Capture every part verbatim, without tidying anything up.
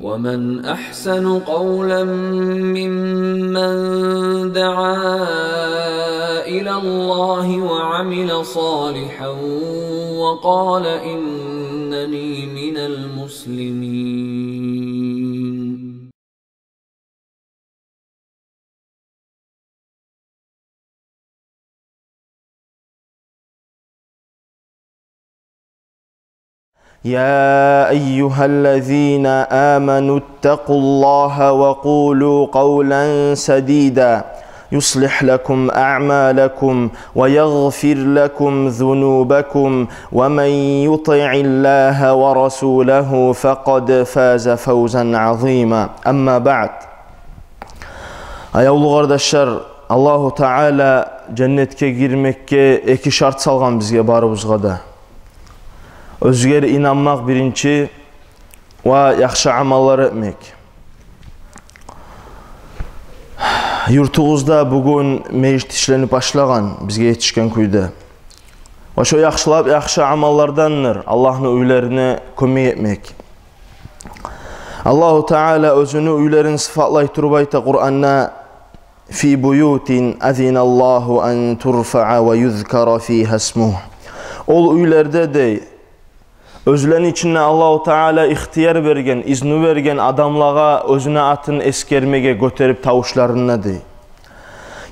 ومن أحسن قولا ممن دعا إلى الله وعمل صالحا وقال إنني من المسلمين. يا أيها الذين آمنوا اتقوا الله وقولوا قولا سديدا يصلح لكم أعمالكم ويغفر لكم ذنوبكم ومن يطع الله ورسوله فقد فاز فوزا عظيما. أما بعد. Аявлу къардашлар, Аллагьу Таала женнетге гирмекге эки шарт салгъан бизге, барыбызгъа да. Оьзюне инанмакъ биринчи ва яхшы амаллар этмек. Юртубузда бугюн межит ишленип башлагъан, бизге етишген кюйде. Ва шо яхшылап, яхшы амаллардандыр Аллагьны уьйлерине кёмек этмек. Аллагьу Таала оьзюню уьйлерин сыфатлай туруп айта Къуранда: في بيوت أذن الله أن ترفع ويذكر فيها اسمه. Ол уьйлерде, дей, оьзлени ичинде Аллагьу Таала ихтияр берген, изну берген адамлагъа оьзюню атын эсгермеге гётерип тавушларын да, дей.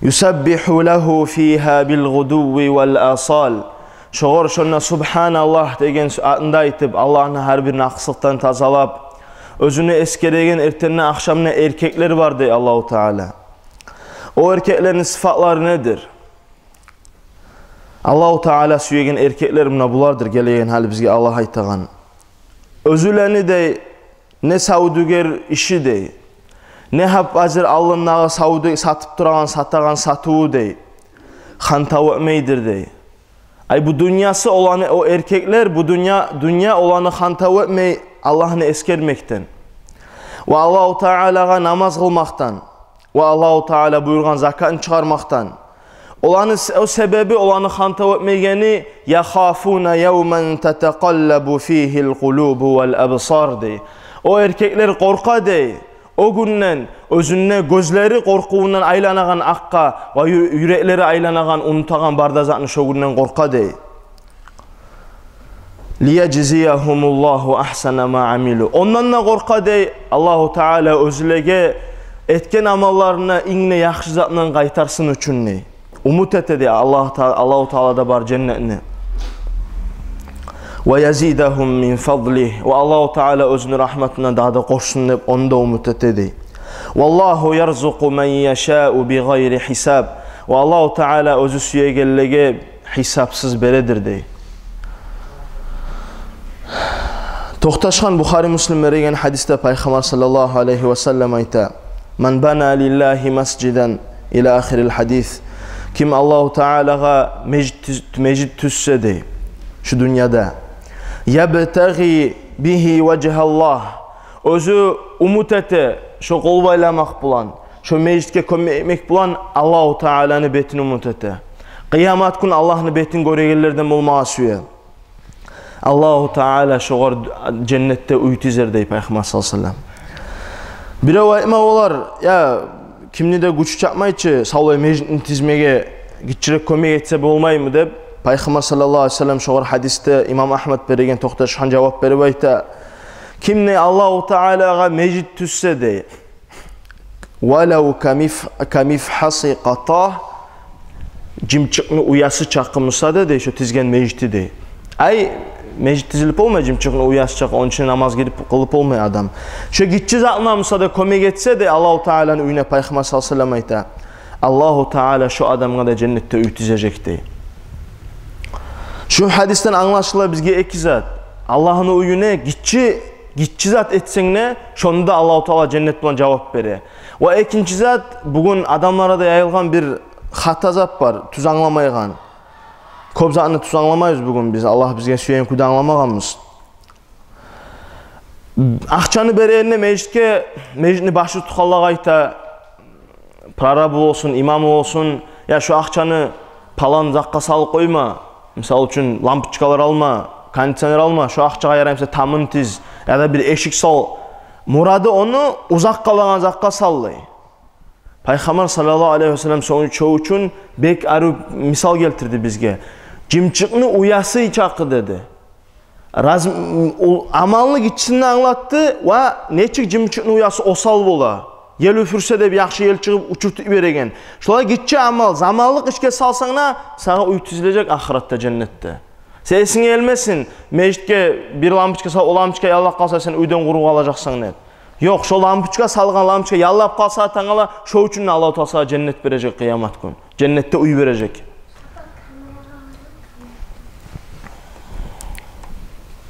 يسبح له فيها بالغدو والآصال. Шогъар шонда Субгьаналлагь деген атын да айтып, Аллагьны гьар бир накъыслыкъдан тазалап, оьзюню эсгереген эртенни, ахшамны эркеклер бар, дей Аллагьу Таала. О эркеклени сыфатлары недир? Аллагьу Таала сюеген эркеклер муна булардыр, гелеген гьали бизге Аллагь айтагъан. Оьзлени, дей, не савдюгер иши, дей, не гьап-гьазир алдындагъы савду-, сатып турагъан, сатагъан сатыву, дей, хантав этмейдир, дей. Ай, бу дюньясы оланы, о эркеклер, бу дюнья, дюнья оланы хантав этмей Аллагьны эсгермекден ва Аллагьу Таалагъа намаз къылмакъдан ва Аллагьу Таала буюргъан закатны чыгъармакъдан. Оланы с-, о себеби оланы хантав этмейгени: يخافون يوما تتقلب فيه القلوب والأبصار, дей. О эркеклер къоркъа, дей, о гюнден, оьзюнде гёзлери къоркъувундан айланагъан акъгъа ва ю-, юреклери айланагъан, унутагъан бар да затны, шо гюнден къоркъа, дей. ليجزيهم الله أحسن ما عملوا. Ондан да къоркъа, дей, Аллагьу Таала оьзлеге этген амалларына инг де яхшы затындан къайтарсын учун, дей. Умут эте, дей, Аллагь Та-, Аллагьу Таалада бар женнетни. ويزيدهم من فضله. Ва Аллагьу Таала оьзюню рагьматындан дагъы да къошсун деп, ону да умут эте, дей. والله يرزق من يشاء بغير حساب. Ва Аллагьу Таала оьзю сюегенлеге гьисапсыз бередир, дей. Токъташгъан Бухари, Муслим береген гьадисде Пайхаммар саллаллагьу алайгьи ва саллам айта: من بنى لله مسجدا إلى آخر الحديث. Ким Аллагьу Таалагъа межит тюз-, межит тюзсе, дей, шу дюньяда, يبتغي به وجه الله, оьзю умут эте шо къол байламакъ булан, шо межитге кёмек этмек булан Аллагьу Тааланы бетин умут эте. Къыямат гюн Аллагьны бетин гёрегенлерден болмагъа сюе. Аллагьу Таала шогъар женнетде уьй тизер, дей Пайхаммар саллаллагьу алайгьи ва саллам. Бирев айтма болар: «Я, кимни де гючю чатмай чы савлай межитни тизмеге, гиччирек кёмек этсе болмаймы?» — деп. Пайхаммар саллаллагьу алайгьи ва саллам шогъар гьадисде, имам Агьмад береген, токъташгъан, жавап берип айта: «Ким де Аллагьу Таалагъа межит тюзсе, — дей, — ولو كمف-, كمفحص قطاه, жымчыкъны уясы чакъы буса да, — дей, — шо тизген межити, — дей. — Ай, межит тизилип болмай жымчыкъны уясы чакъы, онча намаз гирип къылып болмай адам. Шо гиччи затына буса да кёмек этсе, — дей, — Аллагьу Тааланы уьюне, Пайхаммар саллаллагьу алайгьи ва саллам айта, Аллагьу Таала шо адамгъа да женнетде уьй тизежек», — дей. Шу гьадисден англашыла бизге эки зат. Аллагьны уьюне гиччи, гиччи зат этсенг де, шону да Аллагьу Таала женнет булан жавап бере. Ва экинчи зат, бугюн адамларда яйылгъан бир хата зат бар, тюз англамайгъан. Кёп затны тюз англамайбыз бугюн биз, Аллагь бизге сюеген кюйде англамагъанбыз. Акъчаны берегенде межитге, межитни башчы тутгъанлагъа айта, прорабы болсун, имамы болсун: «Я, шо акъчаны палан затгъа салып къойма, мисал учун, лампочкалар алма, кондиционер алма, шо акъчагъа ярай буса тамын тиз, яда бир эшик сал, Мурады ону узакъ къалагъан затгъа салды. Пайхаммар саллаллагьу алайгьи васаллам шо учун бек арив мисал гелтирди бизге. Жымчыкъны уясы чакъы деди. Раз-, ул амалны гиччисин англатды ва нечик жымчыкъны уясы осал бола. Ел уьфюрсе де, яхшы ел чыгъып учуртуп йибереген. Шолай гиччи амал, заманлыкъ ишге салсанг да, сагъа уьй тизилежек ахыратда, женнетде. Сен эсинге гелмесин, межитге бир лампочка салып, о лампочка яллап къалса, сен уьйден къуру къалажакъсан деп. Ёкъ, шо лампочка, салгъан лампочка яллап къалса, тангала, шо учун Аллагьу Таала сагъа женнет бережек къыямат гюн. Женнетде уьй бережек.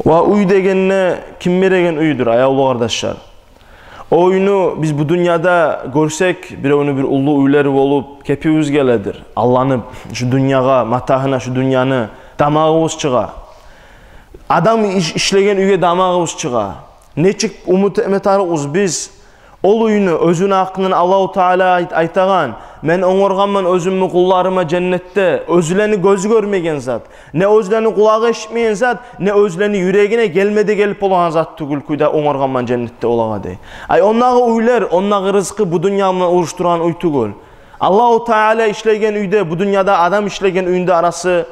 Ва уьй дегенде ким береген уьйдюр, аявлу къардашлар? О уьйню биз бу дюньяда гёрсек, биревню бир уллу уьйлери болуп, кепибиз геледир. Алданып, шу дюньягъа, матагьына, шу дюньяны дамагъыбыз чыгъа. Адам иш-, ишлеген уьйге дамагъыбыз чыгъа. Нечик умут этме тарыкъбыз биз? Ол уьйню оьзюню гьакъындан Аллагьу Таала айт-, айтагъан: «Мен онгаргъанман оьзюмню къулларыма женнетде оьзлени гёзю гёрмеген зат, не оьзлени къулагъы эшитмеген зат, не оьзлени юрегине гелме де гелип болагъан зат тюгюл кюйде онгаргъанман женнетде олагъа», — дей. Ай, ондагъы уьйлер, ондагъы рызкъы бу дюнья булан урушдурагъан уьй тюгюл. Аллагьу Таала ишлеген уьйде, бу дюньяда адам ишлеген уьйню де арасы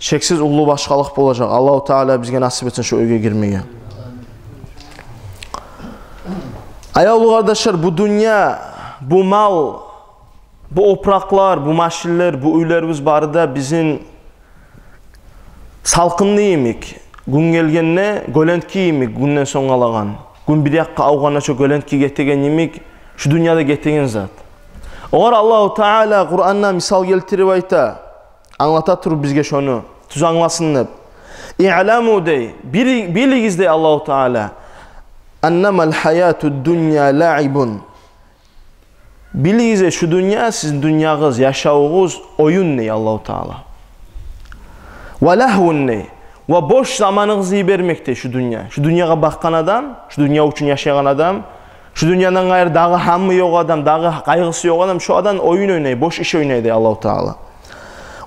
шексиз уллу башгъалыкъ болажакъ. Аллагьу Таала бизге насип этсин шо уьйге гирмеге. Аявлу къардашлар, бу дюнья, бу мал, бу опуракълар, бу машинлер, бу уьйлерибиз бары да бизин салкъынны йимик, гюн гелгенде гёлентки йимик, гюнден сонг къалагъан. Гюн бир якъгъа авгъанда, шо гёлентки гетеген йимик, шу дюнья да гетеген зат. Огъар Аллагьу Таала Къуранда мисал гелтирип айта, англата туруп бизге шону, тюз англасын деп. «Иъламу», — дей, били-, билигиз, дей Аллагьу Таала, «аннамал гьаяту дунья лаибун». Билигиз, дей, шу дюнья, сизин дюньягъыз, яшавугъуз оюн, дей Аллагьу Таала. «Ва лагьвун», — дей, ва бош заманыгъызны йибермек, дей, шу дюнья. Шу дюньягъа бакъгъан адам, шу дюнья учун яшайгъан адам, шу дюньядан къайры дагъы гьаммы ёкъ адам, дагъы къайгъысы ёкъ адам, шо адам оюн ойнай, бош иш ойнай, дей Аллагьу Таала.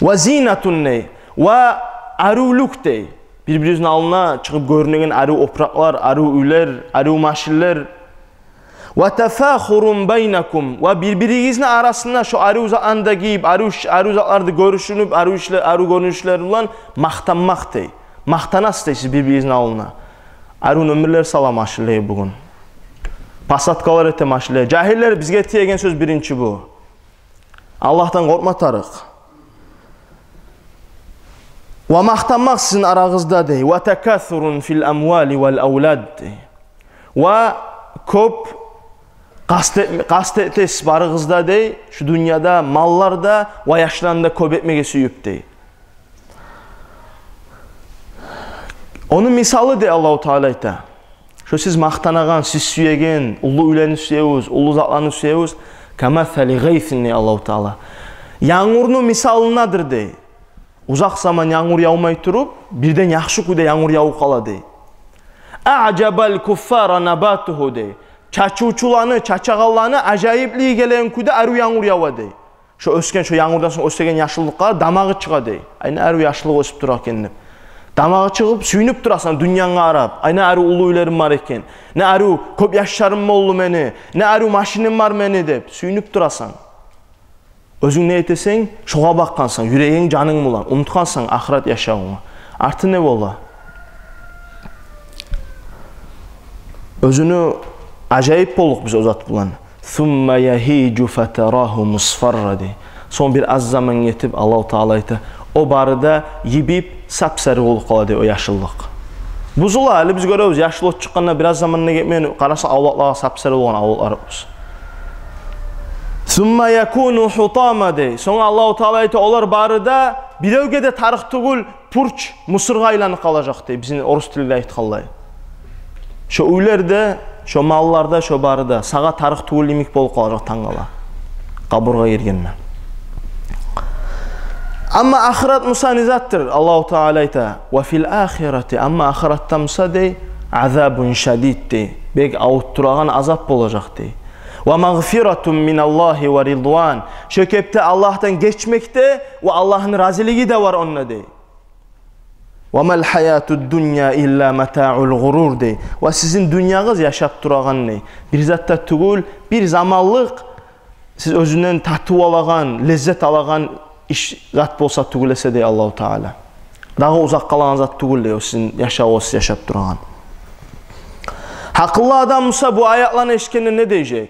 «Ва зинатун», — дей, ва аривлюк, дей. Бир-биригизни алдына чыгъып гёрюнеген арив опуракълар, арив уьйлер, арив машинлер. «Ва тафахурун байнакум», ва бир-биригизни арасында шо арив затланы да гийип, арив ш-, арив затланы да гёрюшюнюп, арив ишле-, арив гёрюнюшлер булан макътанмакъ, дей. Макътанасыз, дей, сиз бир-биригизни алдына. Арив номерлер сала машинлеге бугюн. Посадкалар эте машинлеге. Жагьиллер, бизге тиеген сёз биринчи бу. Аллагьдан къоркъма тарыкъ. Ва макътанмакъ сизин арагъызда, дей. «Ва такасурун фил амвали вал авлад», — дей. Ва кёп къаст эт-, къаст этесиз барыгъыз да, дей, шу дюньяда маллар да ва яшланы да кёп этмеге сююп, дей. Ону мисалы, дей Аллагьу Таала айта, шо сиз макътанагъан, сиз сюеген, уллу уьйлени сюебиз, уллу затланы сюебиз. «Камасали гъайсин», — дей Аллагьу Таала. Янгурну мисалындадыр, дей. Узакъ заман янгур явмай туруп, бирден яхшы кюйде янгур явуп къала, дей. «Ажабал куффара набатугьу», — дей. Чачывчуланы, чачагъанланы ажайыплыгъы гелеген кюйде арив янгур ява, дей. Шо оьсген, шо янгурдан сонг оьсеген яшыллыкъгъа дамагъы чыгъа, дей. Ай, не арив яшыллыкъ оьсюп тура экен деп. Дамагъы чыгъып, сююнюп турасан дюньянгъа къарап. Ай, не арив уллу уьйлерим бар экен. Не арив кёп яшларым болду мени. Не арив машиним бар мени деп сююнюп турасан. Оьзюнг не этесен, шогъа бакъгъансан, юрегинг, жанынг булан, унутгъансан ахырат яшавунгну. Арты не бола? Оьзюню ажайып болдукъ биз о зат булан. «Сумма ягьижу фатарагьу мусфарра», — дей. Сонг бир аз заман гетип, Аллагьу Таала айта, о бары да йибип, сап-сары болуп къала, дей, о яшыллыкъ. Бузула, гьали биз гёребиз, яшыл от чыкъгъанда бир аз заман да гетмей, къараса, авлакълагъа сап-сары болгъан авлакъларыбыз. «Сумма якуну хутама», — дей. Сонг Аллагьу Таала айта, олар бары да биревге де тарыкъ тюгюл, пуч, мусоргъа айланып къалажакъ, дей, бизин орус тилде айтгъанлай. Шо уьйлер де, шо маллар да, шо бары да сагъа тарыкъ тюгюл йимик болуп къалажакъ тангала, къабургъа гиргенде. Амма ахырат буса не затдыр? Аллагьу Таала айта: «Ва фил ахирати», амма ахыратда буса, дей, «азабун шадид», дей, бек авуртдурагъан азап болажакъ, дей. «Ва магъфиратун миналлагьи ва ридван». Шо кепде Аллагьдан гечмек де ва Аллагьны разилиги де бар онда, дей. «Ва мал гьаятуд дунья илла матаъул гъурур», — дей. Ва сизин дюньягъыз яшап турагъан, дей, бир зат да тюгюл, бир заманлыкъ, сиз оьзюнден татыв алагъан, леззет алагъан иш, зат болса тюгюл эсе, дей Аллагьу Таала. Дагъы узакъ къалагъан зат тюгюл, дей, о сизин яшавугъуз, сиз яшап турагъан. Гьакъыллы адам буса бу аятланы эшитгенде не дейжек?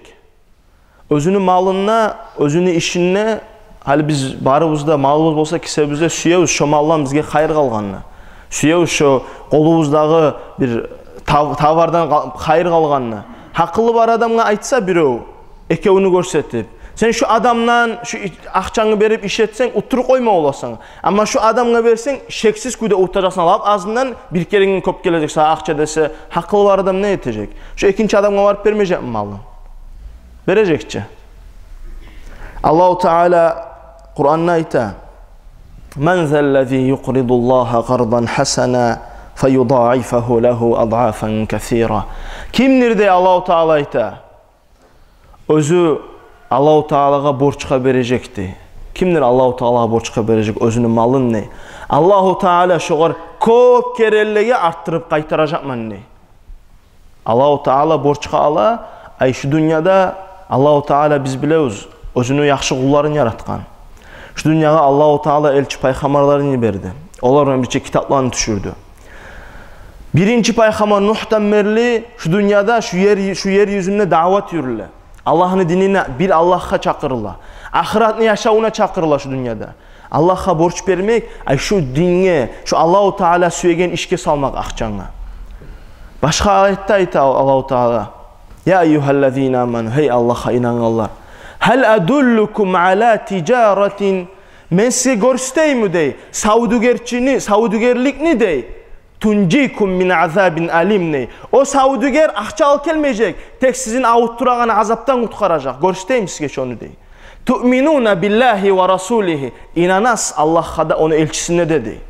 Оьзюню малында, оьзюню ишинде, гьали биз барыбыз да малыбыз болса кисебизде, сюебиз шо малдан бизге хайыр къалгъанны. Сюебиз шо къолубуздагъы бир тав-, товардан къа-, хайыр къалгъанны. Гьакъылы бар адамгъа айтса бирев, экевню гёрсетип: «Сен шу адамдан шу и-, акъчангны берип иш этсенг, утдуруп къойма боласан. Амма шу адамгъа берсенг, шексиз кюйде утажакъсан, лап азындан бир керенге кёп гележек сагъа акъча», — десе, гьакъылы бар адам не этежек? Шу экинчи адамгъа барып бермежекми малын? Бережек чи. Аллагьу Таала Къуранда айта: «Ман заллази юкъридуллагьа къардан гьасана фаюдаъифагьу лагьу адъафан касира». Кимдир, дей Аллагьу Таала, айта, оьзю Аллагьу Таалагъа борчгъа бережек, дей. Кимдир Аллагьу Таалагъа борчгъа бережек оьзюню малын, дей? Аллагьу Таала шогъар кёп керенлеге артдырып къайтаражакъман, дей. Аллагьу Таала борчгъа ала, ай, шу дюньяда Аллагьу Таала, биз билебиз, оьзюню яхшы къулларын яратгъан. Шу дюньягъа Аллагьу Таала элчи пайхаммарларын йиберди. Олар булан бирче китапланы тюшюрдю. Биринчи пайхаммар Нугьдан берли шу дюньяда, шу ер, шу ер юзюнде даъват юрюле. Аллагьны динине, бир Аллагьгъа чакъырыла. Ахыратны яшавуна чакъырыла шу дюньяда. Аллагьгъа борч бермек, ай, шу динге, шу Аллагьу Таала сюеген ишге салмакъ акъчангны. Башгъа аятда айта Аллагьу Таала: «Я айюгьаллазина аману, гьей Аллагьгъа инангъанлар. Гьал адуллукум ала тижаратин, мен сизге гёрсетейимми, дей, савдюгерчини, савдюгерликни, дей, тунжикум мин азабин алим, дей. О савдюгер акъча алып гелмежек, тек сизин авуртдурагъан азапдан къутгъаражакъ. Гёрсетейимми сизге шону, дей. Туъминуна биллагьи ва расулигьи, инанасыз Аллагьгъа да, ону элчисине де, дей.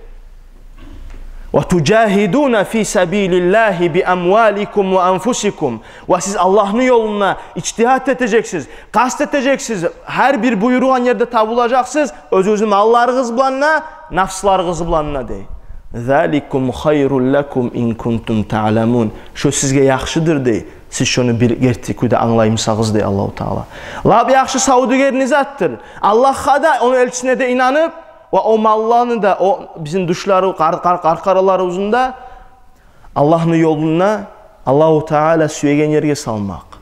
Ва тужагьидуна фи сабилиллагьи би амваликум ва анфусикум. Ва сиз Аллагьны ёлунда ижтигьат этежексиз, къаст этежексиз, гьар бир буюргъан ерде табулажакъсыз, оьзюгюзню малларыгъыз булан да, нафсларыгъыз булан да, дей. Заликум хайрул лакум ин кунтум таъламун. Шо сизге яхшыдыр, дей, сиз шону бир герти кюйде англаймысагъыз, дей Аллагьу Таала. Лап яхшы савдюгер не затдыр? Аллагьгъа да, ону элчисине де инанып, ва о малланы да, о бизин тюшлери, къар-, къар-, къаркъараларыбызны да Аллагьны ёлунда, Аллагьу Таала сюеген ерге салмакъ.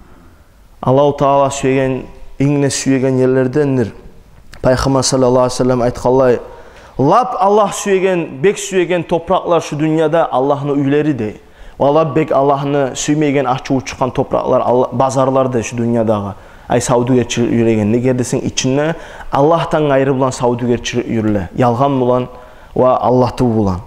Аллагьу Таала сюеген, инг де сюеген ерлердендир. Пайхаммар саллаллагьу алайгьи ва саллам айтгъанлай: «Лап Аллагь сюеген, бек сюеген топуракълар шу дюньяда Аллагьны уьйлери, дей. Ва лап бек Аллагьны сюймейген, ачуву чыкъгъан топуракълар Алла-, базарлар, дей, шу дюньядагъы. Ай, савдюгерчилик юрюлеген. Неге десенг, ичинде Аллагьдан къайры булан савдюгерчилик юрюле. Ялгъан булан ва алдатыв булан».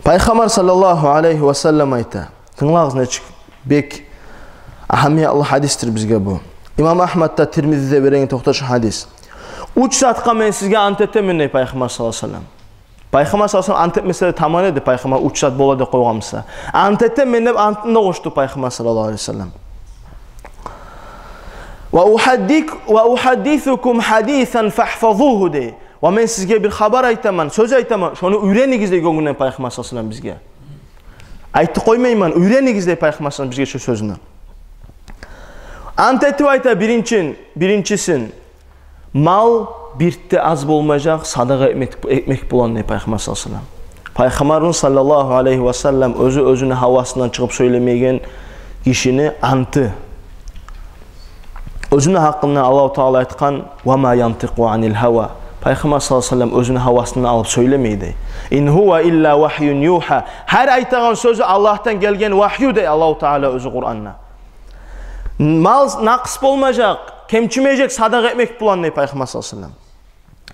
Пайхаммар саллаллагьу алайгьи ва саллам айта. Тынглагъыз, нечик бек агьамиятлы гьадисдир бизге бу. Имам Агьмад да, Тирмизи де береген токъташгъан гьадис. Уьч затгъа мен сизге ант этемен, дей Пайхаммар саллаллагьу алайгьи ва саллам. Пайхаммар саллаллагьу алайгьи ва саллам ант этмесе де таман эди, Пайхаммар уьч зат бола деп къойгъан буса. Ант этемен деп антын да къошду Пайхаммар саллаллагьу алайгьи ва саллам. «Ва ухаддик-, ва ухаддисукум хадисан фагьфазугьу», — дей. «Ва мен сизге бир хабар айтаман, сёз айтаман, шону уьйренигиз», — дей гёнгюнден Пайхаммар саллаллагьу алайгьи ва саллам бизге. Айтып къоймайман, уьйренигиз, дей Пайхаммар саллаллагьу алайгьи ва саллам бизге шу сёзню. Ант этип айта, биринчин, биринчисин, мал бирт де аз болмажакъ садагъа этмек, этмек булан, дей Пайхаммар саллаллагьу алайгьи ва саллам. Пайхаммарыбыз саллаллагьу алайгьи ва саллам оьзю оьзюню гьавасындан чыгъып сёйлемейген гишини анты. Оьзюню гьакъында Аллагьу Таала айтгъан: «Ва ма янтикъу анил гьава». Пайхаммар саллаллагьу алайгьи ва саллам оьзюню гьавасындан алып сёйлемей, дей. «Ин гьува илла вагьюн югьа». Гьар айтагъан сёзю Аллагьдан гелген вагью, дей Аллагьу Таала оьзю Къуранда. Мал накъыс болмажакъ, кемчимежек садагъа этмек булан, дей Пайхаммар саллаллагьу алайгьи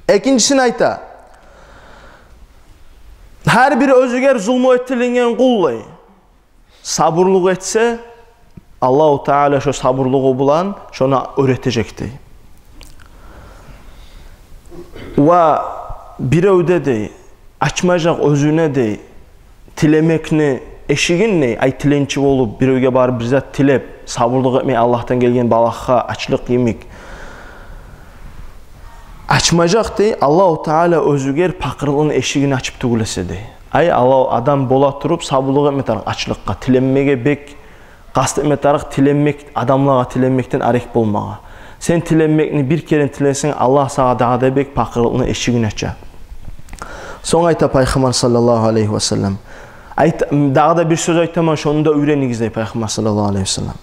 ва саллам. Экинчисин айта. Гьар бир оьзюгер зулму этилинген къул, дей, сабурлукъ этсе, Аллагьу Таала шо сабурлугъу булан шону оьр этежек, дей. Ва бирев де, дей, ачмажакъ оьзюне, дей, тилемекни эшигин, дей, ай, тиленчи болуп, биревге барып бир зат тилеп, сабурлукъ этмей Аллагьдан гелген балагьгъа, ачлыкъ йимик. Ачмажакъ дей, Аллагьу Таала оьзюгер пакъырлыкъны эшигин ачып тюгюл эсе дей. Ай, Аллагь, адам бола туруп, сабурлукъ этме тарыкъ ачлыкъгъа, тиленмеге бек къаст этме тарыкъ, тиленмек, адамлагъа тиленмекден арек болмагъа. Сен тиленмекни бир керен тилесенг, Аллагь сагъа дагъы да бек пакъырлыкъны эшигин ача. Сонг айта Пайхаммар саллаллагьу алайгьи васаллам. Айт, дагъы да бир сёз айтаман, шону да уьйренигиз дей Пайхаммар саллаллагьу алайгьи васаллам.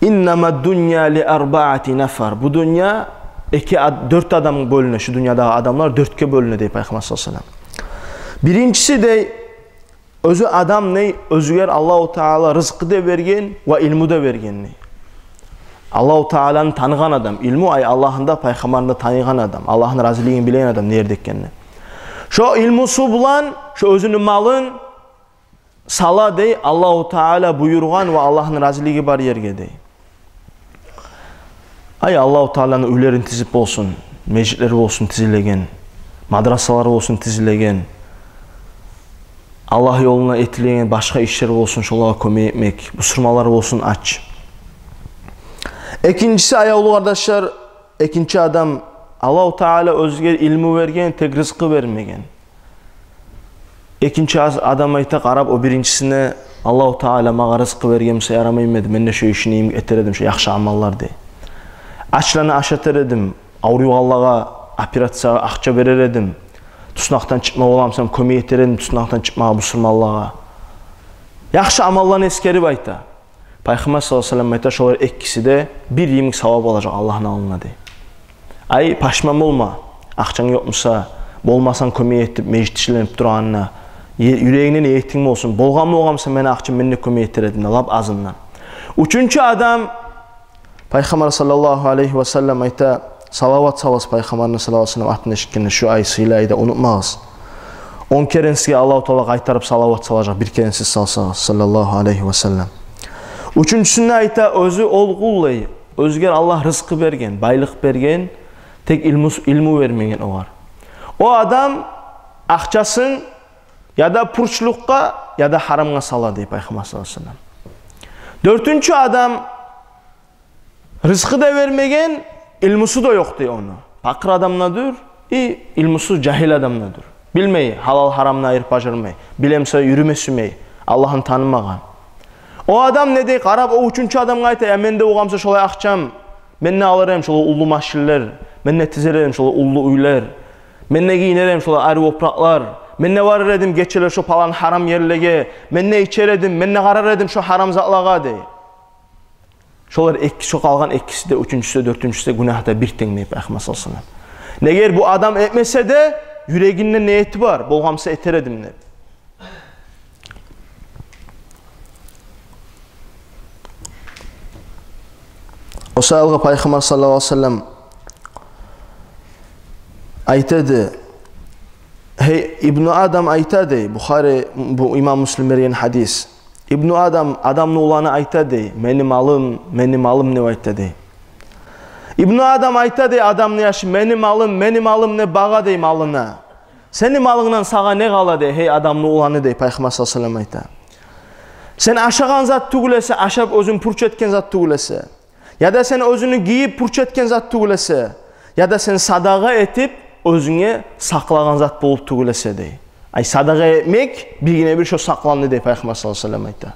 Иннама дунья ли арбаати нафар. Бу дюнья эки ад-, дёрт адам бёлюне, шу дюньядагъы адамлар дёртге бёлюне дей Пайхаммар саллаллагьу алайгьи васаллам. Биринчиси дей, оьзю адам дей, оьзюгер Аллагьу Таала рызкъы да берген ва илму да берген дей. Аллагьу Тааланы таныгъан адам, илму, ай, Аллагьны да, Пайхаммарны да таныгъан адам, Аллагьны разилигин билеген адам не ерде экенни. Шо илмусу булан, шо оьзюню малын сала дей Аллагьу Таала буюргъан ва Аллагьны разилиги бар ерге дей. Ай, Аллагьу Тааланы уьйлерин тизип болсун, межитлер болсун тизилеген, мадрасалар болсун тизилеген, Аллагь ёлуна этилеген башгъа ишлер болсун, шолагъа кёмек этмек, бусурманлар болсун ач. Экинчиси, аявлу къардашлар, экинчи адам, Аллагьу Таала оьзюгер илму берген, тек рызкъы бермеген. Экинчи аз-, адам айта, къарап о биринчисине: «Аллагьу Таала магъа рызкъы берген буса, ярамаймы эди, мен де шо ишни этер эдим, шо яхшы амаллар», — дей. Ачланы ашатар эдим, авруйгъанлагъа операциягъа акъча берер эдим, туснакъдан чыкъма боламсам, кёмек этер эдим туснакъдан чыкъмагъа бусурманлагъа. Яхшы амалланы эсгерип айта. Пайхаммар саллаллагьу алайгьи васаллам айта, шолар экиси де бир йимик савап алажакъ Аллагьны алдында дей. Ай, пашман болма, акъчанг ёкъ буса, болмасанг кёмек этип, межит ишленип турагъанына, е-, юрегингде ниетинг болсун: «Болгъан болгъан буса мени акъчам, мен де кёмек этер эдим де, лап азындан». Уьчюнчю адам, Пайхаммар саллаллагьу алайгьи васаллам айта, салават саласыз Пайхаммарны саллаллагьу алайгьи васаллам атын эшитгенде, шу ай, сыйлы айда, унутмагъыз. Он керен сизге Аллагьу Таала къайтарып салават салажакъ, бир керен сиз салсагъыз, саллаллагьу алайгьи васаллам. Уьчюнчюсюнде айта, оьзю ол къул дей, оьзюгер Аллагь рызкъы берген, байлыкъ берген, тек илму, илму бермеген огъар. О адам акъчасын яда пучлукъгъа, яда гьарамгъа сала дей Пайхаммар саллаллагьу алайгьи васаллам. Дёртюнчю адам, рызкъы да бермеген, илмусу да ёкъ дей ону. Пакъыр адам да дюр, и илмусуз, жагьил адам да дюр. Билмей, гьалал-гьарамны айырып бажармай. Биле буса, юрюме сюймей, Аллагьны танымагъан. О адам не дей, къарап, о уьчюнчю адамгъа айта: «Я, мен де болгъан буса шолай акъчам, мен де алар эдим шолай уллу машинлер, мен де тизер эдим шолай уллу уьйлер, мен де гийинер эдим шолай арив опуракълар, мен де барар эдим гечелер шо палан гьарам ерлеге, мен де ичер эдим, мен де къарар эдим шо гьарам затлагъа», — дей. Шолар эки, шо къалгъан экиси де, уьчюнчюсю де, дёртюнчюсю де гюнагьда бир тенг дей Пайхаммар саллаллагьу алайгьи васаллам. Неге бу адам этмесе де, юрегинде ниети бар, болгъан буса этер эдим деп. О саялы Пайхаммар саллаллагьу алайгьи васаллам айта дей, гьей, Ибну Адам айта дей, Бухари, бу имам Муслим берген гьадис. Ибну Адам, адамны уланы айта дей: «Мени малым, мени малым», — деп айта дей. Ибну Адам айта дей, адамны яшы: «Мени малым, мени малым», — деп багъа дей малына. «Сени малынгдан сагъа не къала?» — дей, гьей, адамны уланы, дей, Пайхаммар саллаллагьу алайгьи васаллам айта. Сен ашагъан зат тюгюл эсе, ашап оьзюнг пуч этген зат тюгюл эсе, яда сен оьзюнг гийип пуч этген зат тюгюл эсе, яда сен садагъа этип оьзюнге сакълагъан зат болуп тюгюл эсе, дей. Ай, садагъа этмек биргине бир шо сакъланды, дей, Пайхаммар саллаллагьу алайгьи васаллам айта.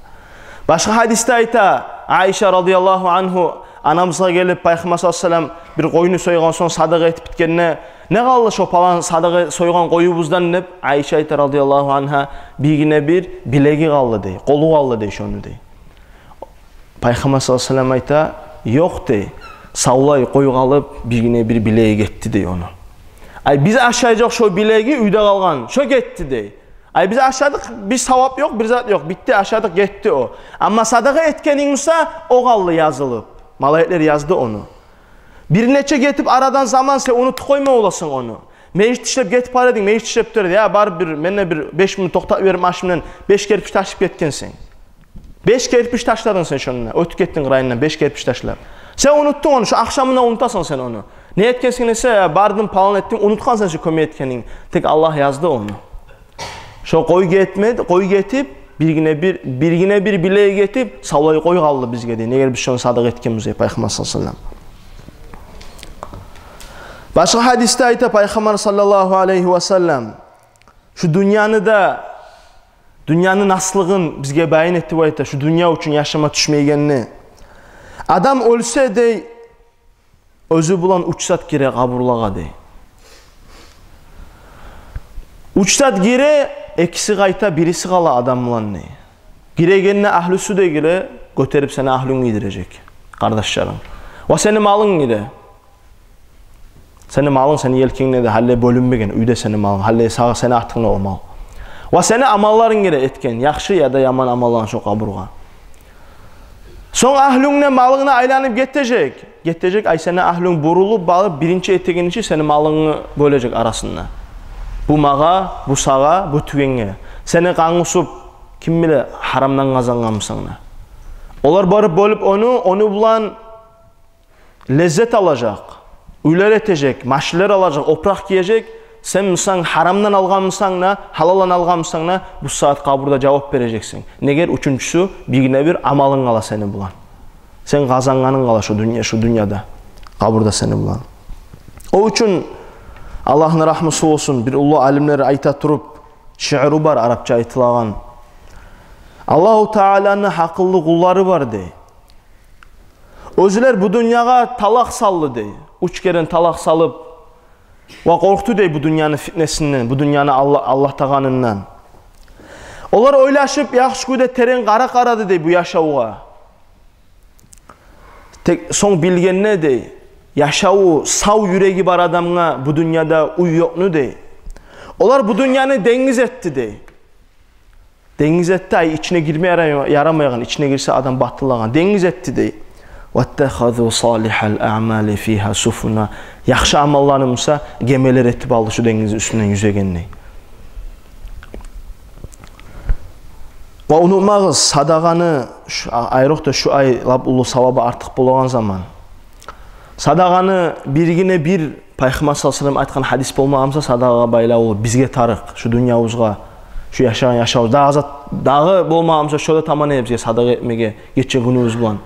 Башгъа гьадисде айта, Айша радияллагьу ангьу анабызгъа гелип, Пайхаммар саллаллагьу алайгьи васаллам бир къойну сойгъан сонг, садагъа этип битгенде: «Не къалды шо палан садагъа сойгъан къоюбуздан?» — деп, Айша айта радияллагьу ангьа: «Биргине бир билеги къалды, — дей, — къолу къалды, — дей, — шону», — дей. Пайхаммар саллаллагьу алайгьи васаллам айта: «Ёкъ, — дей, — савлай къой къалып, биргине бир билеги гетди, — дей, — ону. Ай, биз ашайжакъ шо билеги, уьйде къалгъан, шо гетди, — дей. Ай, биз ашадыкъ, бир савап ёкъ, бир зат ёкъ, битди, ашадыкъ, гетди о. Амма садагъа этгенинг буса, о къалды язылып. Малайиклер язды ону. Бир нече гетип арадан заман, сен унутуп къойма боласан ону. Межит ишлеп гетип бара эдинг, межит ишлеп тура эди. Я, барып бир, мен де бир беш минут токътап йиберип машинамдан, беш керпич ташып гетгенсен. Беш керпич ташладынг сен шонда, оьтюп гетдинг къырыйындан, беш керпич ташлап. Сен унутдунг ону, шо ахшамына унутасан сен ону. Не этгенсен эсе, я, бардынг, палан этдинг, унутгъансан шо кёмек этгенинг. Тек Аллагь язды ону. Шо къой гетмеди, къой гетип, биргине бир, биргине бир билеги гетип, савлай къой къалды бизге, дей. Неге, биз шону садагъа этгенбиз, дей, Пайхаммар саллаллагьу алайгьи васаллам». Башгъа гьадисде айта Пайхаммар саллаллагьу алайгьи ва саллам, шу дюньяны да, дюньяны наслыгъын бизге баян этип айта, шу дюнья учун яшама тюшмейгенни. Адам оьлсе, дей, оьзю булан уьч зат гире къабурлагъа, дей. Уьч зат гире, экиси къайта, бириси къала адам булан, дей. Гирегенде агьлюсю де гире, гётерип сени агьлюнг гийдирежек, къардашларынг. Ва сени малынг гире. Сени малынг сени елкенгде де гьали бёлюнмеген, уьйде сени малынг, гьали сагъа, сени артынгда о мал. Ва сени амалларынг гире, этген яхшы яда яман амалларынг шо къабургъа. Сонг агьлюнг де малынг да айланып гетежек. Гетежек, ай сени агьлюнг бурулуп барып, биринчи этегени чи сени малынгны бёлежек арасында. Бу магъа, бу сагъа, бу тюгенге. Сени къангусуп, ким биле, гьарамдан къазангъанмысан да. Олар барып бёлюп ону, ону булан леззет алажакъ, уьйлер этежек, машинлер алажакъ, опуракъ гиежек. Сен мисал гьарамдан алгъанмысан да, гьалалдан алгъанмысан да, бу сагьат къабурда жавап бережексен. Негер? Уьчюнчюсю, биргине-бир амалынг къала сени булан. Сен къазангъанынг къала шу дюнья, шу дюньяда, къабурда сени булан. О учун, Аллагьны рагьмусу болсун, бир уллу алимлер айта туруп, шиъру бар, арапча айтылагъан. Аллагьу Тааланы гьакъыллы къуллары бар, дей. Оьзлер бу дюньягъа талакъ салды, дей. Уьч керен талакъ салып, ва къоркъду, дей, бу дюньяны фитнесинден, бу дюньяны алда-, алдатагъанындан. Олар ойлашып, яхшы кюйде терен къара-, къарады, дей, бу яшавгъа. Тек сонг билгенде, дей, яшаву, сав юреги бар адамгъа бу дюньяда уьй ёкъну, дей. Олар бу дюньяны денгиз этди, дей. Денгиз этди, ай, ичине гирме ярай-, ярамайгъан, ичине гирсе адам батылагъан. Денгиз этди, дей. «Ваттахазу салихал аъмали фигьа суфуна». Яхшы амалланы буса гемелер этип алды шу денгизни уьстюнден юзегенлей. Ва унутмагъыз, садагъаны, шу, а-, айрокъда шу ай лап уллу савабы артыкъ болагъан заман. Садагъаны биргине-бир Пайхаммар саллаллагьу алайгьи ва саллам айтгъан гьадис болмагъан буса, садагъагъа байлавлу бизге тарыкъ, шу дюньябызгъа, шу яшагъан яшавубуз. Дагъы зат, дагъы болмагъан буса, шо да таман эди бизге садагъа этмеге гече-гюнюбюз булан.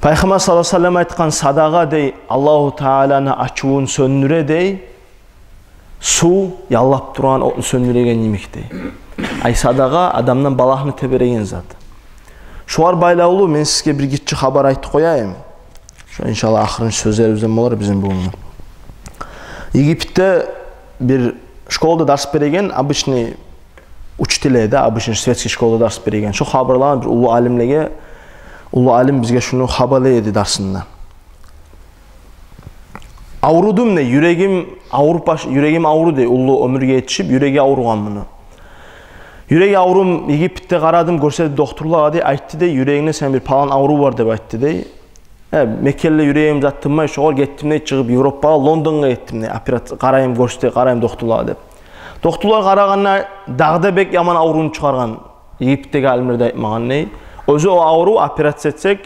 Пайхаммар саллаллагьу алайгьи ва саллам айтгъан: садагъа, дей, Аллагьу Тааланы ачувун сёндюре, дей, сув яллап турагъан отну сёндюреген йимик, дей. Ай, садагъа адамдан балагьны тебереген зат. Шогъар байлавлу мен сизге бир гиччи хабар айтып къояйым. Шо, иншаллагь, ахырынчы сёзлерибизден болар бизин бугюнгю. Египетде бир школада дарс береген, обычный учитель эди, обычный светский школада дарс береген. Шо хабарлагъан бир уллу алимлеге, уллу алим бизге шуну хабарлай эди дарсында. Аврудум, дей, юрегим авруп баш-, юрегим авруду, дей, уллу оьмюрге етишип, юреги авругъан муну. Юреги аврум, Египетде къарадым, гёрсетип докторлагъа, дей, айтды, дей, юрегингде сени бир палан аврув бар деп айтды, дей. Э, мекенли юрегим зат тынмай, шогъар гетдим, дей, чыгъып Европагъа, Лондонгъа гетдим, дей, операция, къарайым, гёрсете, къарайым докторлагъа деп. Докторлар къарагъанда, дагъы да бек яман аврувну чыгъаргъан, Египетдеги алимлер де айтмагъан, дей. Оьзю о аврув, операция этсек,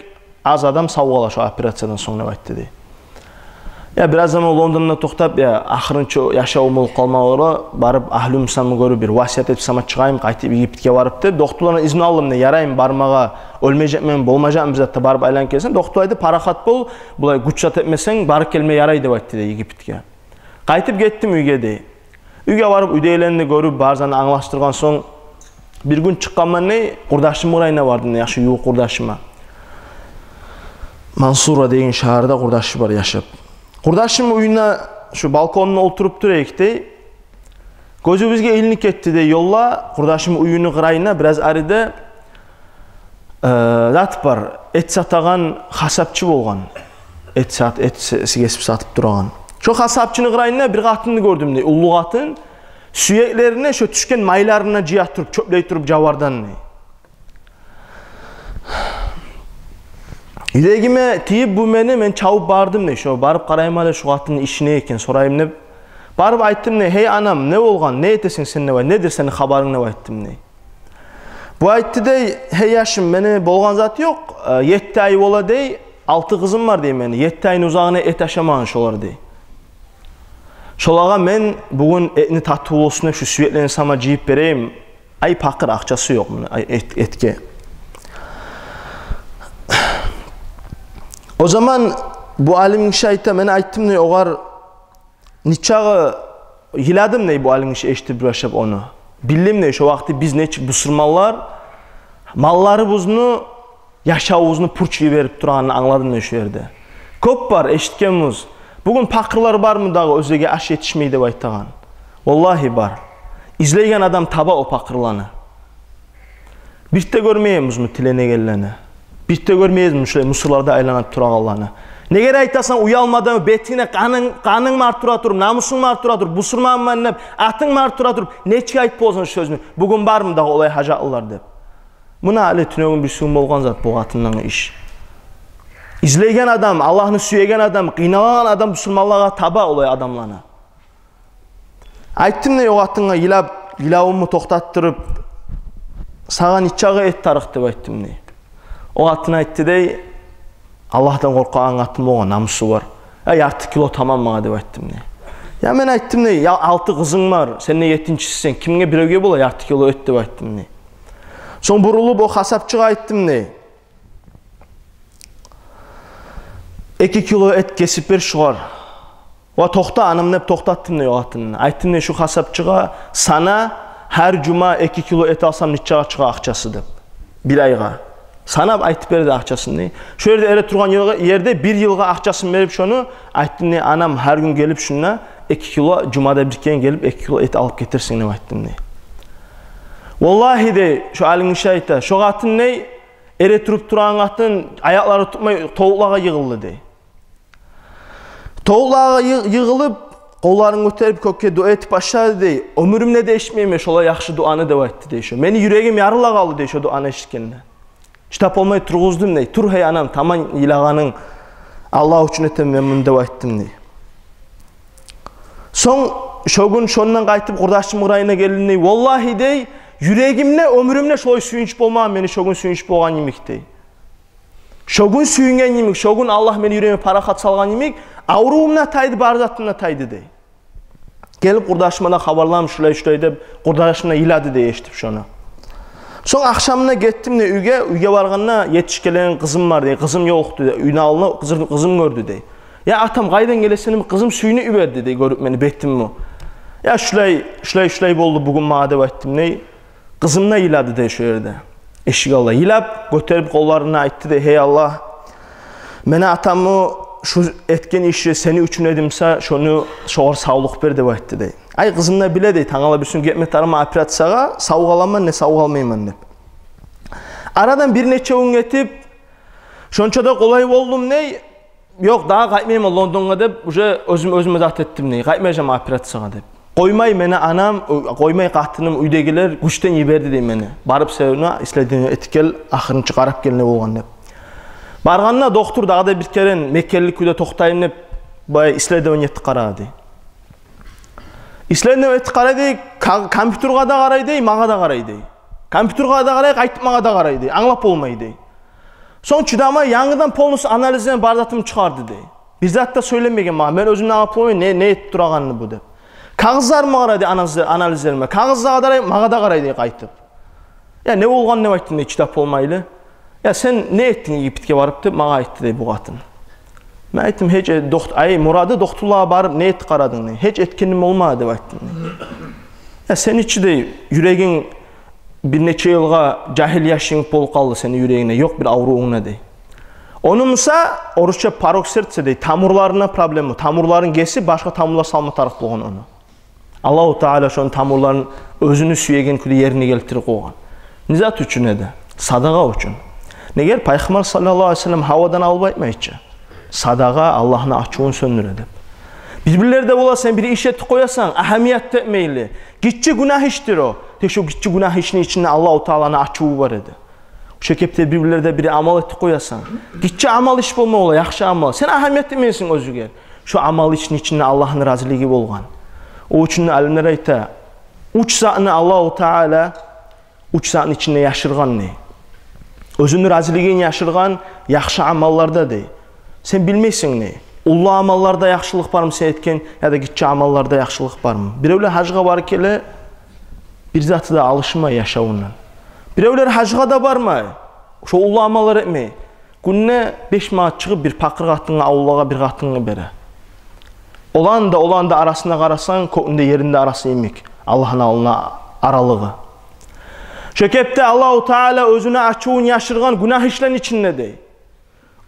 аз адам сав къала шо операциядан сонг деп айтды, дей. Я, бираз заман Лондонда токътап, я, ахырынчы яшавум болуп къалмагъа гёре, барып агьлюм-сагьлюм гёрюп, бир васият этип сама чыгъайым, къайтып Египетге барып деп, докторлардан изну алдым, дей, яраймы бармагъа, оьлмежекмен, болмажакъмы бир зат да, барып айланып гелсем. Доктор айтды: парахат бол, булай гюч зат этмесенг, барып гелме ярай деп айтды, дей, Египетге. Къайтып гетдим уьйге, дей. Уьйге барып, уьйдегилени де гёрюп, бар затны англашдыргъан сонг, бир гюн чыкъгъанман, дей, къурдашымны къырыйына бардым, дей, яхшы ювукъ къурдашыма. Мансура деген шагьарда къурдашы бар яшап. Къурдашымны уьюнде шу балконунда олтуруп тура эдик, дей. Гёзюбюзге илинип гетди, дей, ёлда, къурдашымны уьюню къырыйында, бираз ариде, э, зат бар, эт сатагъан хасапчы болгъан. Эт сат-, эт се-, кесип сатып турагъан. Шо хасапчыны къырыйында бир къатынны гёрдюм, дей, уллу къатын. Сюеклерине шо тюшген майларын жыя туруп, чёплей туруп жавардан, дей. Юрегиме тийип бу мени, мен чабып бардым, дей, шо барып къарайым гьали шу къатынны иши не экен, сорайым деп. Барып айтдым, дей: «Гьей, анам, не болгъан, не этесен сен?» — деп айт-, «Недир сени хабарынг?» — деп айтдым, дей. Бу айтды, дей: «Гьей, яшым, мени болгъан зат ёкъ, э, етти ай бола, дей, алты къызым бар, дей, мени, етти айны узагъына эт ашамагъан шолар, дей. Шолагъа мен бугюн этни татывлу болсун деп шу сюеклени сама жыйып берейим. Ай, пакъыр, акъчасы ёкъ муну, ай, эт-, этге». О заман Бу алим гиши айта: «Мен айттым, – дей, – огъар, нечакъы йыладым, – дей, – бу алим гиши эшитип башлап ону. Билдим, – дей, – шо вакъти биз нечик бусурманлар малларыбызны, яшавубузну пуч йиберип турагъанын англадым, – дей, – шо ерде. Кёп бар эшитгенбиз. Бугюн пакъырлар бармы дагъы, оьзлеге аш етишмей деп айтагъан? Валлагьи, бар. Излейген адам таба о пакъырланы. Бир де гёрмейбизми тиленегенлени? Бир де гёрмейбизми шулай мусорларда айланып турагъанланы? Неге айтасан, уялмадан, бетинге къанынг, къанынг бар тура туруп, намусунг бар тура туруп, бусурманман деп атынг бар тура туруп, нечик айтып боласан шу сёзню? Бугюн бармы дагъы олай гьажатлылар?» – деп. Муна гьали тюнегюн-бирисигюн болгъан зат бу къатындагъы иш. Излейген адам, Аллагьны сюеген адам, къыйналагъан адам бусурманлагъа таба олай адамланы. Айттым, – дей, – о къатынгъа йылап, йылавумну токътатдырып, сагъа нечакъы эт тарыкъ деп айттым, – дей. О къатын айтты, – дей, – Аллагьдан къоркъагъан къатын болгъан, намусу бар. – Я, ярты кило тамам магъа, – деп айттым, – дей. – Я, мен, – айттым, – дей, – я, алты къызынг бар, сен де етинчисисен, кимге, биревге бола ярты кило эт?» – деп айттым, – дей. Сонг бурулуп о къасапчыгъа айттым, – дей, – «Эки кило эт кесип бер шугъар». «Ва токъта, анам», – деп токътатдым, – дей, – о къатынны. Айттым, – дей, – шу къасапчыгъа, сана, гьар жума эки кило эт алсам, нечакъы чыгъа акъчасы деп, бир айгъа. Санап айтып бер де акъчасын», – дей. Шо ерде эретургъан йылгъа, ерде бир йылгъа акъчасын берип шону, айттым, – дей, – «Анам гьар гюн гелип шунда эки кило, жумада бир керен гелип эки кило эт алып гетерсен», – деп айттым, – дей. Валлагьи, – дей, – шо алим гиши айта, – шо къатын, – дей, – эретуруп турагъан къатын, аякълары тутмай, товукълагъа йыгъылды», – дей. «Товукълагъа йы-, йыгъылып, къолларын гётерип кёкге дуа этип башлады, – дей. – Оьмюрюмде де эшитмеймен шолай яхшы дуаны», – деп айтты, – дей. – Шо мени юрегим ярыла къалды, – дей, – шо дуаны эшитгенде. Чыдап болмай тургъуздум, – дей. – Тур, гьей, анам, таман йылагъанынг, Аллагь учун этемен мен муну», – деп айттым, – дей. Сонг шо гюн шондан къайтып къурдашымны къырыйына гелдим, – дей. – Валлагьи, – дей, – юрегимде, оьмюрюмде шолай сююнч болмагъан мени шо гюн сююнч болгъан йимик, – дей. – Шо гюн сююнген йимик, шо гюн Аллагь мени юрегиме парахат салгъан йимик, аврувум да тайды, бар затым да тайды», – дей. Гелип къурдашыма да хабарлап, шулай-шулай деп, къурдашым да йылады, – дей, – эшитип шону. Сонг ахшамына гетдим, – дей, – уьйге. Уьйге баргъанда етишгенлейген къызым бар, – дей, – къызым ёлукъду, – дей, – уьйню алдына къызым, къызым гёрдю, – дей. – Я, атам, къайдан гелесен?» – деп, – Къызым сююнюп йиберди, – дей, – гёрюп мени, бетимни. – Я, шулай, шулай, шулай болду бугюн магъа», – деп айттым, – дей. Къызым да йылады, – дей, – шо ерде, эшик алда. Йылап, гётерип къолларын айтды, – дей: «Гьей Аллагь, мени атамны шу этген иши сени учун эди буса, шону, шогъар савлукъ бер», – деп айтды, – дей. – Ай, къызым да биле, – дей, – тангала бирисигюн гетме тарыкъман операциягъа, сав къаламан, не сав къалмайман деп. Арадан бир нече гюн гетип, шонча да къолай болдум, – дей, – «Ёкъ, дагъы къайтмайман Лондонгъа», – деп, уже оьзюм оьзюме зат этдим, – дей, – «къайтмажакъман операциягъа», – деп. Къоймай мени анам, къоймай къатыным, уьйдегилер гючден йиберди, – дей, – мени. Барып, сени исследование этип гел, ахырынчы къарап гел не болгъан деп. Баргъанда доктор дагъы да бир керен мекенли кюйде токътайым деп, бай исследование этип къарады, – дей. – Исследование этип къарай, – дей, – ка-, компьютерге де къарай, – дей, – магъа да къарай, – дей. – Компьютерге де къарай, къайтып магъа да къарай, – дей, – англап болмай, – дей. – Сонг чыдамай, янгыдан полностью анализлени бар затын чыгъарды, – дей. – Бир зат да сёйлемеген магъа, мен оьзюм де англап болмайман, не, не этип турагъанын бу», – деп. – «Кагъызларыма къара», – дей, – «аназы-, анализлериме. Кагъызлагъа къарай, магъа да къарай», – дей, – «къайтып». «Я, не болгъан?» – деп айттым, – дей, – чыдап болмайлы. «Я, сен не этдинг Египетге барып?» – деп магъа айтды, – дей, – бу къатын. Мен айттым: «Гьеч, э, дохт-, ай, Мурады, дохтурлагъа барып не этип къарадынг?» – дей. «Гьеч этгеним болмады», – деп айттым, – дей. «Я, сени чи, – дей, – юрегинг бир нече йылгъа жагьил яшынг болуп къалды сени юрегингде, ёкъ бир аврувунг да», – дей. «Ону буса, орусча порок сердца, – дей, – тамурларына проблема, тамурларын гесип, башгъа тамурлар салма тарыкъ болгъан ону. Аллагьу Таала шону тамурларын оьзюню сюеген кюйде ерине гелтирип къойгъан». Не зат учун эди? Садагъа учун. Неге? Пайхаммар саллаллагьу алайгьи ва саллам гьавадан алып айтмай чы, садагъа Аллагьны ачувун сёндюре деп. Бир-бирлерде бола, сен бир иш этип къоясан, агьамият этмейли. Гиччи гюнагь ишдир о. Тек шо гиччи гюнагь ишни ичинде Аллагьу Тааланы ачуву бар эди. Шо кепде бир-бирлерде бир амал этип къоясан. Гиччи амал иш болма бола, яхшы амал. Сен агьамият этмейсен оьзюнге. Шо амал ишни ичинде Аллагьны разилиги болгъан. О учун да алимлер айта, уьч затны Аллагьу Таала уьч затны ичинде яшыргъан, – дей. – Оьзюню разилигин яшыргъан яхшы амалларда, – дей. – Сен билмейсен, – дей, – уллу амалларда яхшылыкъ бармы сен этген, яда гиччи амалларда яхшылыкъ бармы? Биревлер гьажгъа барып геле, бир заты да алышмай яшавундан. Биревлер гьажгъа да бармай, шо уллу амаллар этмей. Гюнде беш манат чыгъып, бир пакъыр къатынгъа, авуллагъа бир къатынгъа бере. Оланы да, оланы да арасына къарасанг, кёкню де, ерни де арасы йимик Аллагьны алдына аралыгъы. Шо кепде Аллагьу Таала оьзюню ачувун яшыргъан гюнагь ишлени ичинде, дей.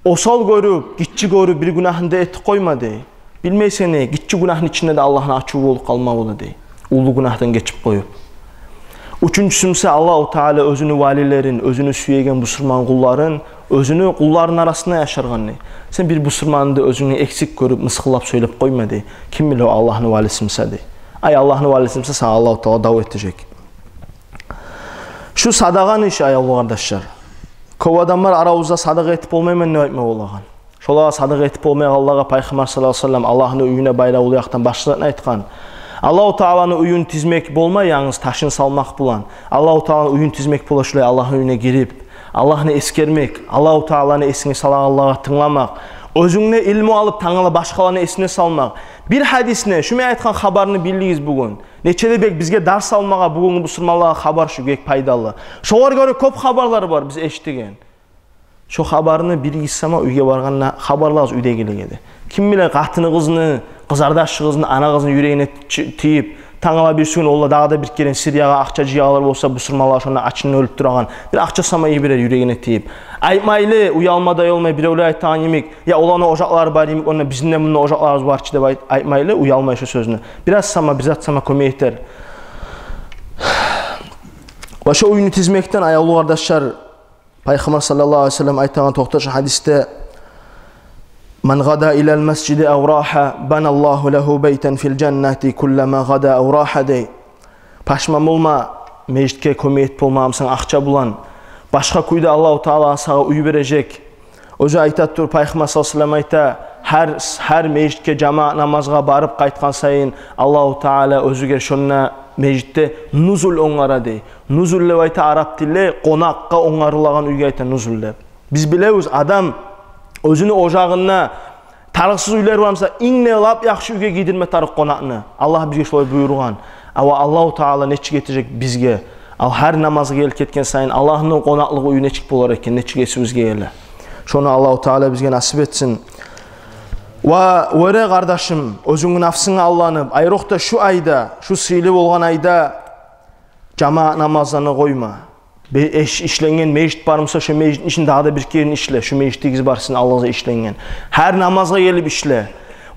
Осал гёрюп, гиччи гёрюп, бир гюнагьны да этип къойма, дей. Билмейсен, гиччи гюнагьны ичинде де Аллагьны ачуву болуп къалма бола, дей, уллу гюнагьдан гечип къоюп. Уьчюнчюсю буса, Аллагьу Таала оьзюню валилерин, оьзюню сюеген бусурман къулларын, оьзюню къулларыны арасына яшыргъан, дей. Сен бир бусурманны да оьзюнгню эксик гёрюп, мысгъыллап сёйлеп къойма, дей. Ким биле, о Аллагьны валиси буса, дей. Ай, Аллагьны валиси буса, сагъа Аллагьу Таала дав этежек. Шу садагъаны иши, аявлу къардашлар. Кёп адамлар арабызда садагъа этип болмайман деп айтма болагъан. Шолагъа, садагъа этип болмайгъанлагъа, Пайхаммар саллаллагьу алайгьи ва саллам Аллагьны уьюне байлавлу якъдан башгъа затны айтгъан. Аллагьу Тааланы уьюн тизмек болмай янгыз ташын салмакъ булан. Аллагьу Тааланы уьюн тизмек бола шулай Аллагьны уьюне гирип, Аллагьны эсгермек, Аллагьу Тааланы эсинге салагъанлагъа тынгламакъ. Оьзюнг де илму алып, тангала башгъаланы эсине салмакъ. Бир гьадисни, шу мен айтгъан хабарны билдигиз бугюн. Нече де бек бизге дарс алмагъа, бугюнгю бусурманлагъа хабар шу бек пайдалы. Шогъар гёре кёп хабарлар бар биз эшитеген. Шо хабарны биригиз сама уьйге баргъанда хабарлагъыз уьйдегилеге де. Ким биле, къатыныгъызны, къызардашыгъызны, анагъызны юрегине чи-, тийип, тангала бирисигюн олар дагъы да бир керен Сириягъа акъча жыягъанлар болса, бусурманлар шонда ачындан оьлюп турагъан, бир акъча сама ийиберер юрегине тийип. Айтмайлы, уялма да уялмай, биревлер айтагъан йимик, я оланы ожакълары бар йимик, онда бизин де мунда ожакъларыбыз бар чы деп айт-, айтмайлы, уялмай шо сёзню. Бираз сама, бир зат сама кёмек этер. Ва шо уьйню тизмекден, аявлу къардашлар, Пайхаммар саллаллагьу алайгьи ва саллам айтагъан токъташы гьадисде: «Ман гъада илал масжиди ав рагьа, баналлагьу лагьу байтан фил жаннати куллама гъада ав рагьа», — дей. Пашман болма, межитге кёмек этип болмагъан бусанг акъча булан. Башгъа кюйде Аллагьу Таала сагъа уьй бережек. Оьзю айта туруп, Пайхаммар саллаллагьу алайгьи ва саллам айта: «Гьар, гьар межитге жамаат намазгъа барып къайтгъан сайын Аллагьу Таала оьзюне шонда межитде нузул онгара», — дей. Нузул деп айта арап тилде къонакъгъа онгарылагъан уьйге айта нузул деп. Биз билебиз, адам оьзюню ожагъында тарыкъсыз уьйлер бар буса, инг де лап яхшы уьйге гийдирме тарыкъ къонакъны. Аллагь бизге шолай буюргъан. Ава Аллагьу Таала нечик этежек бизге? Ал гьар намазгъа гелип гетген сайын Аллагьны къонакълыгъы уьй нечик болар экен, нечик эсибизге геле. Шону Аллагьу Таала бизге насип этсин. Ва оьре, къардашым, оьзюнгню нафсынга алданып, айрокъда шу айда, шу сыйлы болгъан айда жамаат намазланы къойма. Бе-, иш-, ишленген межит бар буса, шо межитни ишин дагъы да бир керен ишле. Шо межитигиз бар сизин алдыгъызда ишленген. Гьар намазгъа гелип ишле.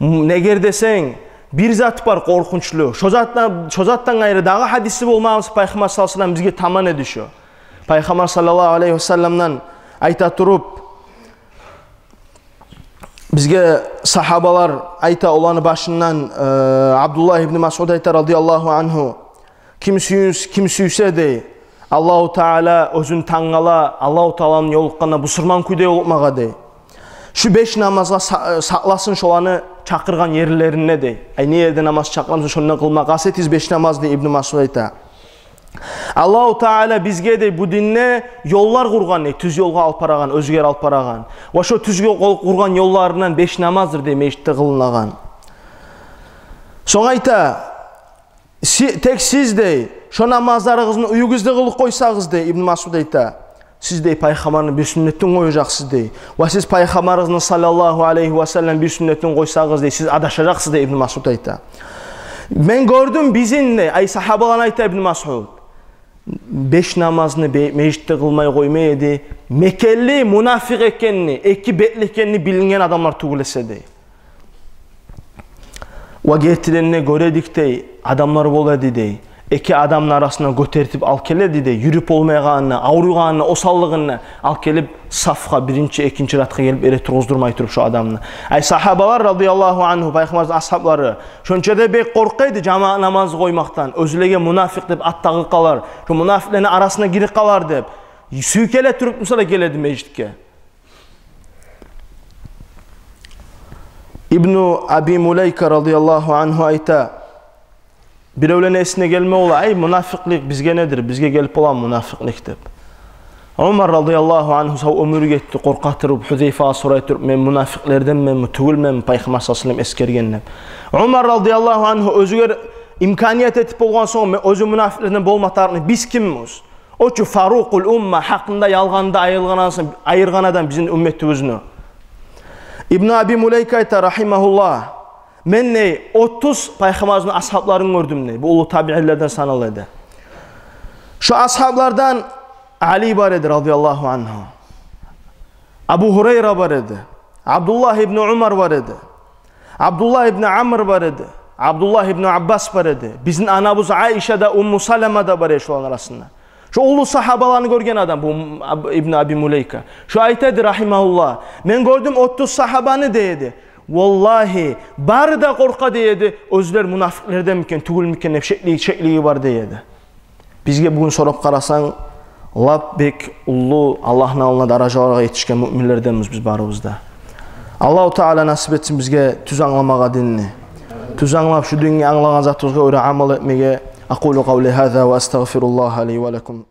М-, негер десенг, бир зат бар къоркъунчлу. Шо затдан, шо затдан къайры дагъы гьадиси болмагъан буса, Пайхаммар саллаллагьу алайгьи ва саллам бизге таман эди шо. Пайхаммар саллаллагьу алайгьи ва салламдан айта туруп, бизге сагьабалар айта, оланы башындан, э, Абдуллагь ибн Масъуд айта, радияллагьу ангьу: «Ким сюйс-, ким сюйсе, — дей, — Аллагьу Таала оьзюн тангала, Аллагьу Таала булан ёлукъгъанда бусурман кюйде ёлукъмагъа, — дей, — шу беш намазгъа са-, сакъласын шоланы чакъыргъан ерлеринде», — дей. Ай, не ерде намаз чакъыра буса, шонда къылма къаст этигиз беш намаз, дей Ибн Масъуд айта. Аллагьу Таала бизге, дей, бу динде ёллар къургъан, дей, тюз ёлгъа алып барагъан, оьзюгер алып барагъан. Ва шо тюз ёл къу-, къургъан ёлларындан беш намаздыр, дей, межитде къылынагъан. Сонг айта: «Си-, тек сиз, — дей, — шо намазларыгъызны уьюгюзде къылып къойсагъыз, — дей Ибн Масъуд айта, — сиз, — дей, — Пайхаммарны бир сюннетин къояжакъсыз, — дей. — Ва сиз Пайхаммарыгъызны саллаллагьу алайгьи ва саллам бир сюннетин къойсагъыз, — дей, — сиз адашажакъсыз», — дей Ибн Масъуд айта. Мен гёрдюм бизин, дей, ай, сагьабаланы айта Ибн Масъуд, беш намазны бе-, межитде къылмай къоймай эди, мекенли мунафикъ экенни, эки бетли экенни билинген адамлар тюгюл эсе, дей. Ва гертиден де гёре эдик, дей, адамлар бола эди, дей, эки адамны арасына гётертип алып геле эди, дей, юрюп болмайгъанына, авруйгъанына, осаллыгъына алып гелип, сафгъа, биринчи, экинчи ратгъа гелип эретургъуздурмай туруп шо адамны. Ай, сагьабалар, радияллагьу ангьу, Пайхаммарны асгьаблары, шонча да бек къоркъа эди жамаат намазны къоймакъдан, оьзлеге мунафикъ деп ат тагъып къалар, шо мунафикълени арасына гирип къалар деп, сюйкеле туруп буса да геле эди межитге. Ибну Аби Мулайка, радияллагьу ангьу, айта: «Биревлени эсине гелме бола, ай, мунафикълик бизге недир, бизге гелип боламы мунафикълик?» — деп. Умар, радияллагьу ангьу, сав оьмюр гетди къоркъа туруп, Гьузайфагъа сорай туруп: «Мен мунафикълерденменми, тюгюлменми, Пайхаммар саллаллагьу алайгьи ва саллам эсгергенни?» — деп. Умар, радияллагьу ангьу, оьзюгер имканият этип болгъан сонг: «Мен оьзю мунафикълерден болма тарыкъман, биз кимбиз?» О чу Фарукъул умма, гьакъында, ялгъанда айыргъан адам, айыргъан адам бизин умметибизни. Ибну Аби Мулейка айта, рагьимагьуллагь: «Мен, дей, отуз Пайхаммарыбызны асгьабларын гёрдюм», — дей. Бу уллу табиинлерден санала эди. Шо асгьаблардан Али бар эди, радияллагьу ангьу. Абу Гьурайра бар эди. Абдуллагь ибну Умар бар эди. Абдуллагь ибну Амр бар эди. Абдуллагь ибну Аббас бар эди. Бизин анабыз Айша да, Умму Салама да бар эди шоланы арасында. Шо уллу сагьабаланы гёрген адам бу Аб-, Ибну Аби Мулейка. Шо айта эди, рагьимагьуллагь: «Мен гёрдюм отуз сагьабаны, — дей эди. — Валлагьи, бары да къоркъа, — дей эди, — оьзлер мунафикълерденмикен, тюгюлмюкен деп, шеклиги, шеклиги бар», — дей эди. Бизге бугюн сорап къарасанг, лап бек уллу Аллагьны алдында даражаларгъа етишген муъминлерденбиз биз барыбыз да. Аллагьу Таала насип этсин бизге тюз англамагъа динни. Тюз англап, шу динге, англагъан затыбызгъа гёре амал этмеге. أقول قولي هذا وأستغفر الله لي ولكم.